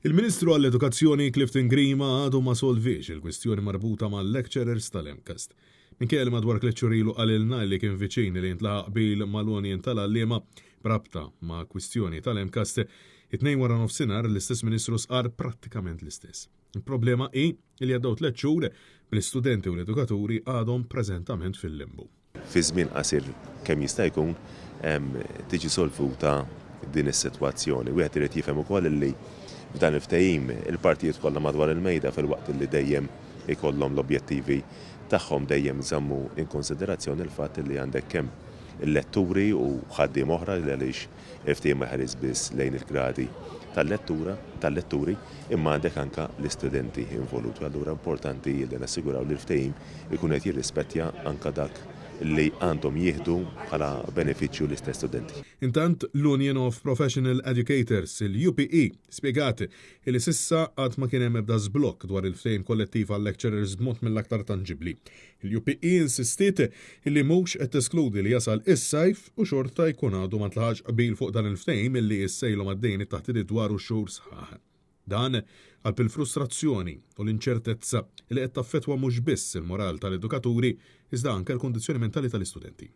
Il-Ministru għall-Edukazzjoni Clifton Grima għadu ma solviex il-kwistjoni marbuta mal-lecturers tal-MCAST. Minkejja li madwar tliet xhur ilu qalilna li kien viċin li jintlaħaq qbil mal-union tal-għalliema b'rabta ma' kwistjoni tal-MCAST, it-Tnejn wara nofsinhar l-istess Ministru stqarr prattikament l-istess. Il-problema hi li għaddew tliet xhur bl-istudenti u l-edukaturi għadhom preżentament fil-limbu. Fi żmien qasir kemm jista' jkun tiġi solvuta din is-sitwazzjoni. Wieħed irid jifhem ukoll li f'dan il-ftehim il-partijiet kollha madwar il-mejda filwaqt li dejjem ikollhom l-objettivi tagħhom dejjem żammu in konsiderazzjoni l-fatt li għandek kemm il-letturi u ħaddiema oħra li għaliex Il-ftehim ma jħares biss lejn il-gradi tal-lettura, tal-letturi, imma għandek anke l-istudenti involuti. Allura importanti li nassiguraw li l-ftehim ikun qed jirrispettja anke dak li għandhom jieħdu bħala benefiċċju l-istess studenti. Intant, l-Union of Professional Educators, il-UPE, spjegat li s'issa għad ma kien hemm ebda żblokk dwar il-ftehim kollettiv għal-lecturers b'mod mill-aktar tanġibbli. Il-UPE insistiet li mhux qed teskludi li jasal is-sajf u xorta jkun għadu ma ntlaħaqx qbil fuq dan il-ftehim li issa ilhom għaddejjin it-taħdidiet dwaru xhur sħaħ. Dan qalb il-frustrazzjoni u l-inċertezza li qed taffettwa mhux biss il-moral tal-edukaturi iżda anke l-kundizzjoni mentali tal-istudenti.